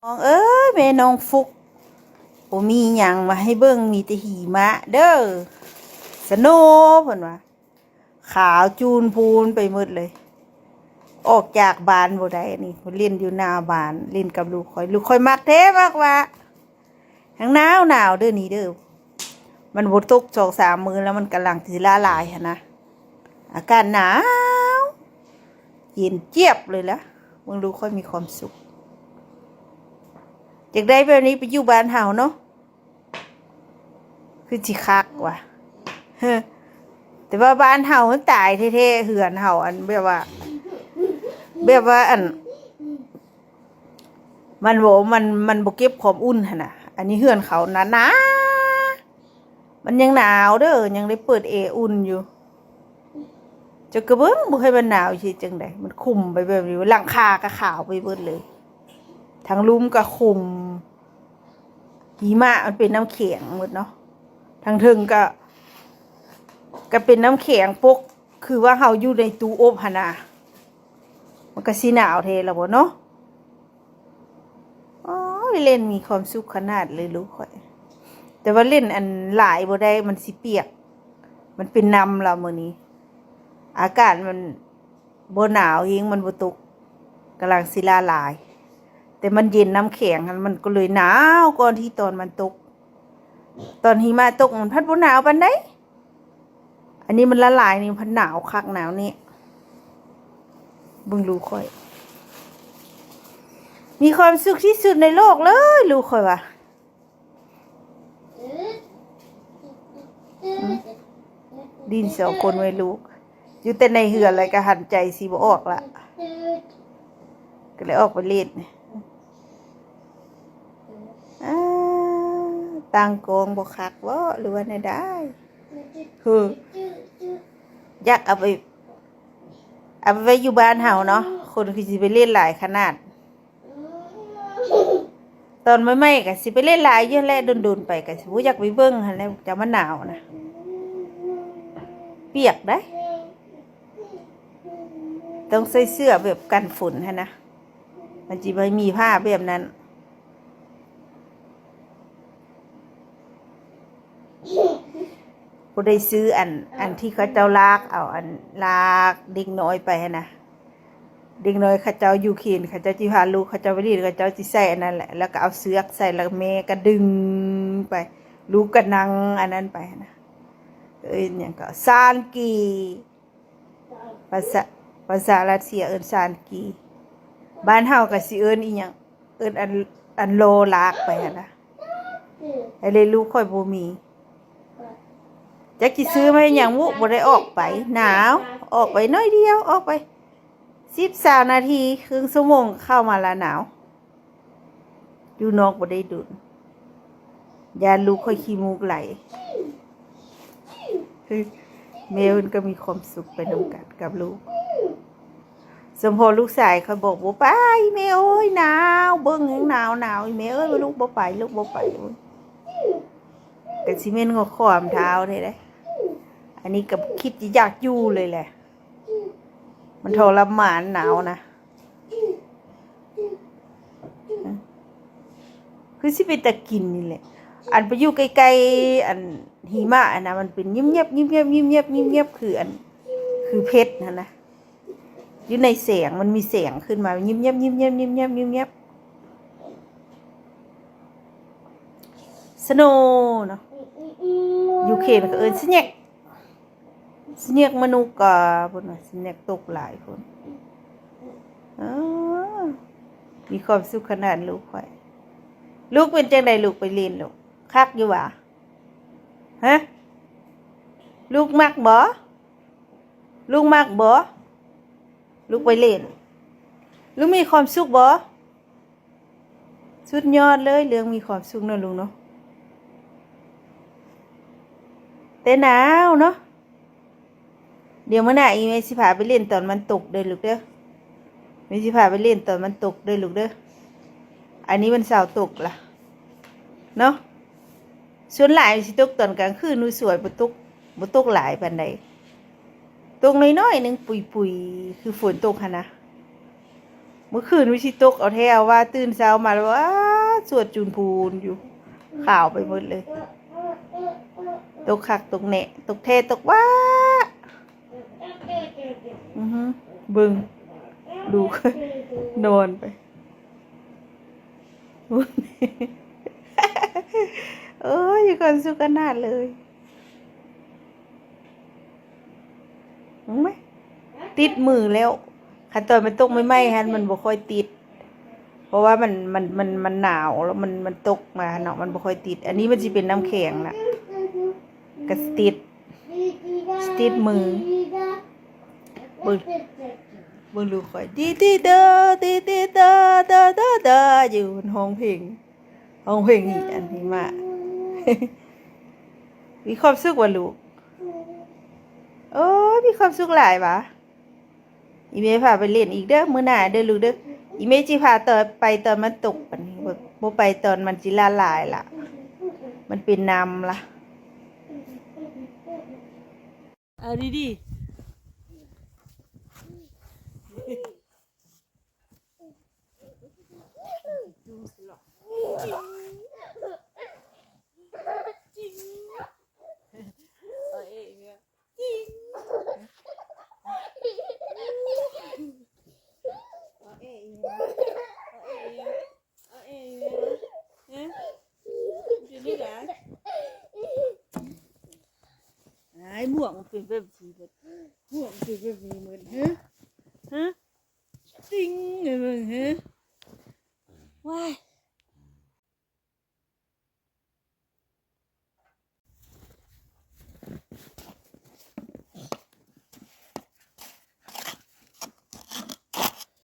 ນ້ອງເອີຍ ແມ່ນ້ອງຟຸກ ບໍ່ມີຫຍັງມາໃຫ້ເບິ່ງ ມີແຕ່ຫິມະເດີ ສະໂນ ເພິ່ນວ່າ ຂາວຈູນພູນໄປໝົດເລີຍ ອອກຈາກບ້ານບໍ່ໄດ້ນີ້ ມາຫຼິ້ນຢູ່ໜ້າບ້ານ ຫຼິ້ນກັບລູກຂ້ອຍ ລູກຂ້ອຍມັກແທ້ ມັກວ່າ ແຮງໜາວໜາວເດີນີ້ເດີ ມັນບໍ່ຕົກສອງສາມມື້ແລ້ວ ມັນກຳລັງຊິລະລາຍຫັ້ນນະ ອາກາດໜາວ ເຢັນຈຽບເລີຍລະ ເບິ່ງດູ ຂ້ອຍມີຄວາມສຸກ ຢາກໄດ້ແບບນີ້ໄປຢູ່ບ້ານເຮົາເນາະ ຄືຊິຄັກວ່າ ແຕ່ວ່າບ້ານເຮົາມັນຕາຍແທ້ໆ ເຮືອນເຮົາ ອັນແບບວ່າ ແບບວ່າ ອັນ ມັນບໍ່ ມັນ ມັນບໍ່ເກັບຄວາມອຸ່ນຫັ້ນນະ ອັນນີ້ເຮືອນເຂົາໜາໆ ມັນຍັງໜາວເດີ ຍັງໄດ້ເປີດແອອຸ່ນຢູ່ ເຈົ້າກະເບິ່ງ ບໍ່ໃຫ້ມັນໜາວຊິເຮັດຈັ່ງໃດ ມັນຄຸມໄປແບບນີ້ ຫຼັງຄາກະຂາວໄປເບິດເລີຍ ທາງລຸ່ມກະຄຸມ ຫິມະມັນເປັນນ້ຳແຂງໝົດເນາະ ທາງເທິງກະ ກະເປັນນ້ຳແຂງປົກ ຄືວ່າເຮົາຢູ່ໃນຕູ້ອົບຫັ້ນນະ ມັນກະຊິໜາວແທ້ລະບໍ່ເນາະ ໂອ້ຍ ເລ່ນມີຄວາມສຸກຂະໜາດເລີຍລູກຂ້ອຍ ແຕ່ວ່າເລ່ນອັນຫຼາຍບໍ່ໄດ້ ມັນຊິປຽກ ມັນເປັນນ້ຳລະມື້ນີ້ ອາກາດມັນບໍ່ໜາວເຮງ ມັນບໍ່ຕົກ ກຳລັງຊິລະລາຍ ແຕ່ມັນເຢັນນ້ຳແຂງຫັ້ນ ມັນກໍເລີຍໜາວກ່ອນທີ່ຕອນມັນຕົກ ຕອນຫິມະຕົກມັນພັດບໍ່ໜາວປານໃດ ອັນນີ້ມັນລະລາຍນີ້ພັດໜາວຄັກໜາວແນ່ ເບິ່ງລູກຂ້ອຍ ມີຄວາມສຸກທີ່ສຸດໃນໂລກເລີຍ ລູກຂ້ອຍວ່າ ດິນສອງຄົນໄວ້ລູກ ຢູ່ແຕ່ໃນເຮືອນ ແລ້ວກະຫັນໃຈຊິບໍ່ອອກລະ ກໍເລີຍອອກໄປຫຼິ້ນ ອາ ຕັ້ງກອງບໍ່ຄັກເບາະ ຫຼືວ່າແນວໃດ? ເຮີ ຢາກເອົາໄປ ເອົາໄປຢູ່ບ້ານເຮົາເນາະ ຄົນຄືຊິໄປຫຼິ້ນຫຼາຍຂະໜາດ ຕອນໃໝ່ໆກະຊິໄປຫຼິ້ນຫຼາຍຢູ່ແຫຼະ ດົນໆໄປກະຊິບໍ່ຢາກໄປເບິ່ງຫັ້ນແຫຼະ ເຈົ້າມັນໜາວນະ ປຽກໄດ໋ ຕ້ອງໃສ່ເສື້ອແບບກັນຝົນຫັ້ນນະ ມັນຊິບໍ່ມີຜ້າແບບນັ້ນ ບໍ່ໄດ້ຊື້ອັນ ອັນທີ່ເຂົາເຈົ້າລາກເອົາ ອັນລາກເດັກນ້ອຍໄປຫັ້ນນະ ເດັກນ້ອຍເຂົາເຈົ້າຢູ່ເຂດ ເຂົາເຈົ້າຊິພາລູກເຂົາເຈົ້າໄປຫຼິ້ນ ເຂົາເຈົ້າຊິໃສ່ອັນນັ້ນແຫຼະ ແລ້ວກໍເອົາເຊືອກໃສ່ ແລ້ວແມ່ກໍດຶງໄປ ລູກກໍນັ່ງອັນນັ້ນໄປຫັ້ນນະ ເອີ້ນຫຍັງກໍຊານກີ ພາສາ ພາສາຣັດເຊຍເອີ້ນຊານກີ ບ້ານເຮົາກໍຊິເອີ້ນອີ່ຫຍັງ ເອີ້ນອັນ ອັນໂລລາກໄປຫັ້ນນະ ແລ້ວເລີຍລູກຂ້ອຍບໍ່ມີ ຈັກຊິຊື້ມາເຮັດຫຍັງບຸ ບໍ່ໄດ້ອອກໄປ ໜາວ ອອກໄປໜ້ອຍດຽວ ອອກໄປສິບ ຊາວນາທີ ເຄິ່ງຊົ່ວໂມງເຂົ້າມາລະໜາວ ຢູ່ນອກບໍ່ໄດ້ດົນ ຢ້ານລູກຂ້ອຍຂີ້ມູກໄຫຼ ແມ່ເພິ່ນກໍມີຄວາມສຸກໄປນຳກັນກັບລູກ ສົມພໍລູກຊາຍຂ້ອຍບອກ ບໍ່ໄປແມ່ເອີຍ ໜາວ ເບິ່ງແຮງໜາວ ໜາວ ອີ່ແມ່ເອີຍ ລູກບໍ່ໄປ ລູກບໍ່ໄປ ໂອ້ຍ ກໍຊິແມ່ນງົວຄວາມທ້າວແທ້ເດ້ ອັນນີ້ກໍຄິດຢາກຢູ່ເລີຍແຫຼະ ມັນທໍລະມານໜາວນະ ຄືຊິເປັນຕາກິນນີ້ແຫຼະ ອັນໄປຢູ່ໃກ້ໆ ອັນຫິມະຫັ້ນນະ ມັນເປັນຍິບໆ ຍິບໆ ຍິບໆ ຍິບໆ ຄືອັນ ຄືເພັດຫັ້ນນະ ຢູ່ໃນແສງ ມັນມີແສງຂຶ້ນມາ ຍິບໆ ຍິບໆ ຍິບໆ ຍິບໆ ສະໂນເນາະ ຢູ່ເຂດກໍເອີ້ນສະແຍກ ສະແຍກມະນຸກກະ ພຸ້ນນະ ສະແຍກຕົກຫຼາຍພຸ້ນ ເອີ ມີຄວາມສຸກຂະໜາດລູກຂ້ອຍ ລູກເປັນຈັ່ງໃດ ລູກໄປຫຼິ້ນລູກ ຄັກຢູ່ຫວາ? ຮະ ລູກມັກບໍ່? ລູກມັກບໍ່? ລູກໄປຫຼິ້ນ ລູກມີຄວາມສຸກບໍ່? ສຸດຍອດເລີຍ ເລື່ອງມີຄວາມສຸກເນາະລູກເນາະ ແຕ່ໜາວເນາະ ດຽວມື້ໜ້າອີ່ແມ່ຊິພາໄປຫຼິ້ນຕອນມັນຕົກເດີລູກເດີ ແມ່ຊິພາໄປຫຼິ້ນຕອນມັນຕົກເດີລູກເດີ ອັນນີ້ວັນເສົາຕົກລະເນາະ ສ່ວນຫຼາຍຊິຕົກຕອນກາງຄືນ ໜູສວຍບໍ່ຕົກ ບໍ່ຕົກຫຼາຍປານໃດ ຕົກໜ້ອຍໆໜຶ່ງ ປຸຍໆ ຄືຝົນຕົກຫັ້ນນະ ມື້ຄືນວິຊິຕົກເອົາແທ້ເອົາວ່າ ຕື່ນເຊົ້າມາແລ້ວ ອ້າ ສວດຈູນພູນຢູ່ ຂາວໄປໝົດເລີຍ. ຕົກຄັກຕົກແນ່ ຕົກແທ້ຕົກວ່າ. ອືຫື ເບິ່ງ ລູກ ນອນໄປ. ໂອ້ຍ ມີຄວາມສຸກຂະໜາດເລີຍ. ເບິ່ງໄໝ ຕິດມືແລ້ວ. ຄັນຕອນມັນຕົກໃໝ່ໆຫັ້ນ ມັນບໍ່ຄ່ອຍຕິດ ເພາະວ່າມັນ ມັນ ມັນ ມັນໜາວ ແລ້ວມັນ ມັນຕົກມາເນາະ ມັນບໍ່ຄ່ອຍຕິດ. ອັນນີ້ມັນຊິເປັນນ້ຳແຂງລະ ກະຊິຕິດ ຊິຕິດມື. ເບິ່ງ ເບິ່ງລູກຂ້ອຍ ດີດີເດີ ດີດີເດີ ເດີເດີເດີ ຢູ່ ມັນຮ້ອງເພງ ຮ້ອງເພງນີ້ ອັນນີ້ມາ. ມີຄວາມສຸກຫວາລູກ? ໂອ້ຍ ມີຄວາມສຸກຫຼາຍຫວາ. ອີ່ແມ່ພາໄປຫຼິ້ນອີກເດີ ມື້ໜ້າເດີລູກເດີ. ອີ່ແມ່ຊິພາຕອນ ໄປຕອນມັນຕົກ ບັດນີ້ ບໍ່ ບໍ່ໄປຕອນມັນຊິລະລາຍລະ ມັນເປັນນ້ຳລະ. ເອົາດີໆ ຈຸ້ງຊິຫຼອກ ຈິງ ເອົາເອງ ຈິງ ເອົາເອງ ເອົາເອງ ເອົາເອງ ຮະ ຢູ່ນີ້ລະ. ອ້າຍ ໝວກມັນເປັນແບບນີ້ເບິດ ໝວກມັນເປັນແບບນີ້ເບິດ ຮະ ຮະ ຕິງ ໃຫ້ເບິ່ງ ຮະ ວ້າຍ.